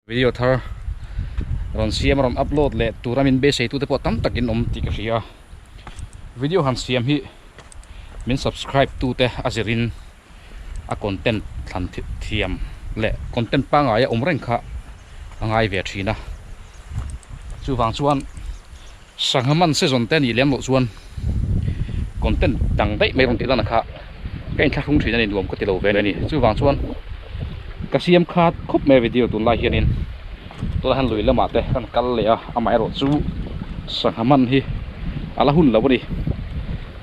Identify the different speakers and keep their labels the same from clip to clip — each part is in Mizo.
Speaker 1: Video thar rawn siam a rawn upload leh tura min beisei tute pawh tam takin awm tih ka hria a, video han siam hi min subscribe tute a zirin a content thlan thiam leh content pangngai a awm reng kha a ngai ve thin a, chuvang chuan sangha man season te a nih lem loh chuan content dang daih mai rawn tih lan kha ka inthlahrung thin a ni nuam ka ti lo ve a ni chuvang chuan ka siam khat khawp mai a video tunlai hianin tunah hian lui lamah te kan kal leh a amaherawh chu sangha man hi a la hun lo a ni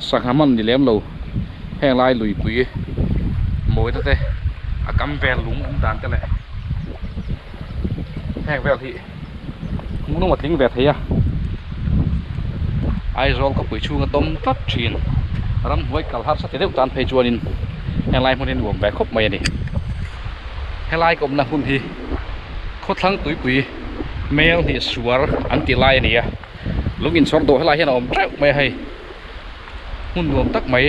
Speaker 1: sangha man ni lem lo heng lai luipui mawina te a kam vel lung awm dan te leh heng vel hi. Hmuhnawm a tling ve thei a, Aizawl khawpui chhunga tawm tlat thin ramhnuai kal harsa ti deuh tan phei chuanin helai hmun hi nuam ve khawp mai a ni. Helai ka awmna hmun hi khawthlang tuipui mel hnih suar an tih lai a ni a, lung inchhawr dawh helai hian a awm teuh mai a hei hmun nuam tak mai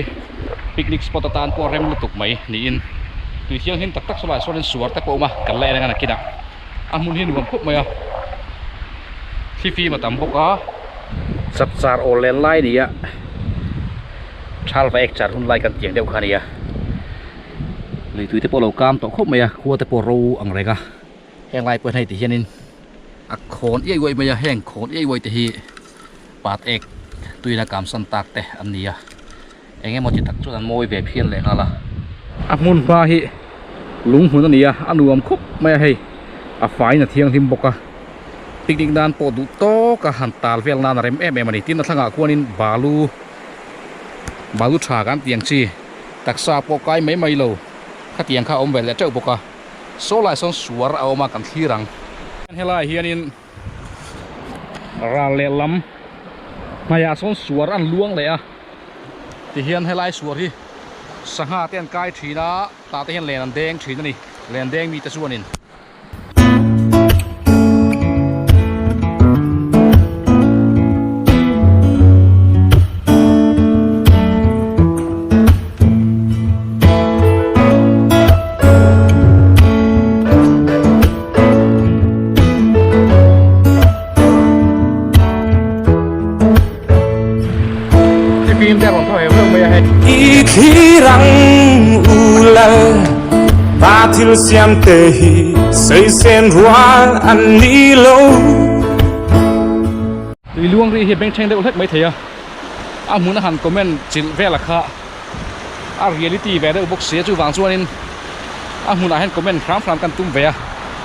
Speaker 1: picnic spot atan pawh rem lutuk mai niin tui thianghlim tak tak saw lai sawn suar te pawh a awm a kan la en ang a nakinah. A hmun hi nuam khawp mai a, thlifim a tam bawk a. Chapchar awl len lai a ni a, thal va ek char hun lai kan tiang deuh kha a ni a, lui tui te pawh a lo kam tawh khawp mai a, khua te pawh ro ang reng a, heng lai pawh hian hei ti hianin a khawn iai uai mai a, heng khawn iai uai te hi pat ek tuina kam san tak te an ni a. Eng emaw ti tak chuan an mawi ve phian leh nghal a. A hmun hma hi lung hmun a ni a, a nuam khawp mai a hei, a faiin a thianghlim bawk a, picnic nan pawh duh tawk a han tal vel nan a rem em em a ni. Tin a thlangah khuanin balu, balu tha kan tih ang chi, taksa pawh kai mai mai lo, khatiang kha a awm ve leh teuh bawk a, saw lai sawn suar a awm a kan thlir ang. Helaiah hianin. Ral leh lam hnaihah sawn suar an luang leh a tihian helai suar hi sangha te an kai thin a tah te hian len an deng thin a ni len deng mite chuanin.
Speaker 2: I thlir ang u lal pa thil siam te hi sawi rual an ni lo.
Speaker 1: Tui luang ri hi beng thleng deuh hlek mai thei a, a hmun a han comment chilh vel a kha a reality ve deuh bawk sia chuvang chuanin a hmunah hian comment hram hram kan tum ve a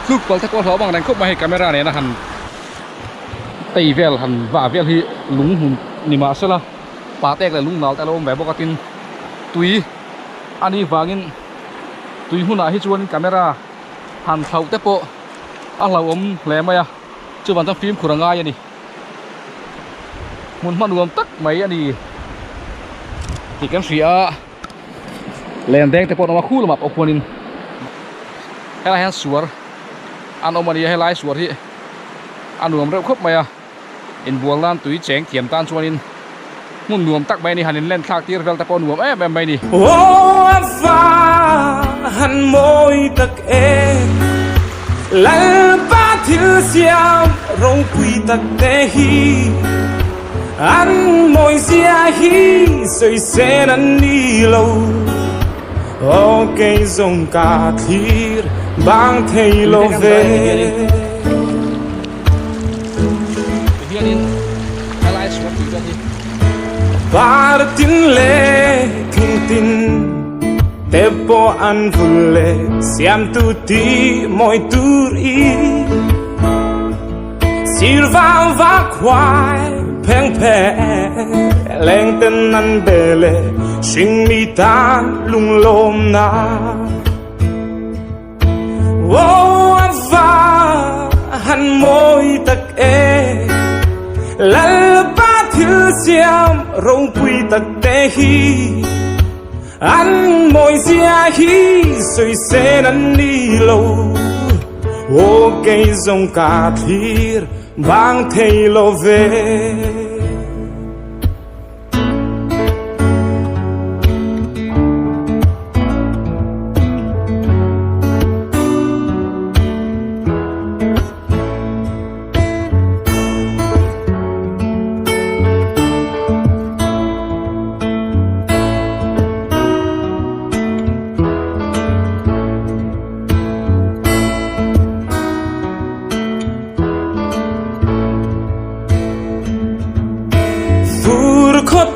Speaker 1: tluk pal te pawh a hlauh avang reng khawp mai hei camera nena han tei vel han vah vel hi lung hmun ni mah sela pa tek leh lung nal te a lo awm ve bawk a tin tui a nih vangin tui hmunah hi chuan camera han thlauh te pawh a hlauhawm hle mai a chuvang chuan fimkhur a ngai a ni. Hmun hma nuam tak mai a ni tih kan hria a, len deng te pawh an awm a khu lamah pawh khuanin helai hian suar an awm a ni a helai suar hi a nuam reuh khawp mai a inbual nan tui cheng thiam tan chuanin hmun nuam tak mai a ni han inlen thlak tir vel te pawh a nuam em em mai a ni.
Speaker 2: Aw a va han mawi tak e Lalpa thil siam ropui tak te hi An mawi zia hi sawi sen an ni lo Aw kei zawng ka thlir bang thei lo ve. Par tin leh thing tin te pawh an vul leh siamtu ti mawi tur i Sir vang vak huai pheng phe leng ten an be leh hring mi tan lunglawm na. Aw a va han mawi tak e Lalpa thil siam ropui tak te hi An mawi zia hi sawi sen an ni lo Aw kei zawng ka thlir vang thei lo ve.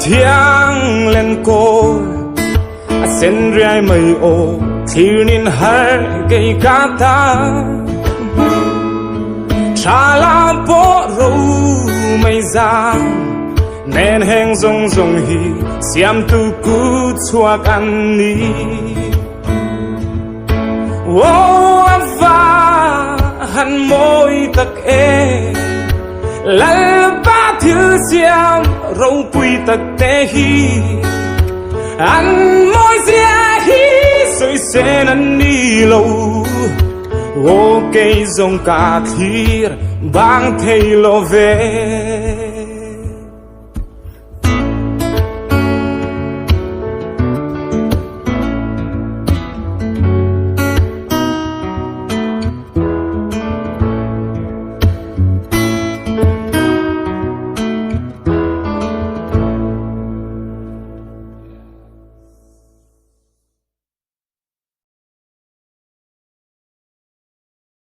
Speaker 2: thiang len kawl a sen riai mai aw thlir nin har kei ka ta Tha la pawh ro mai zam nen heng zawng zawng hi siamtu kut chhuak an ni. Aw a va han mawi tak e Lalpa thil siam ropui tak te hi an mawi zia hi sawi sen an ni lo Aw kei zawng ka thlir bang thei lo ve.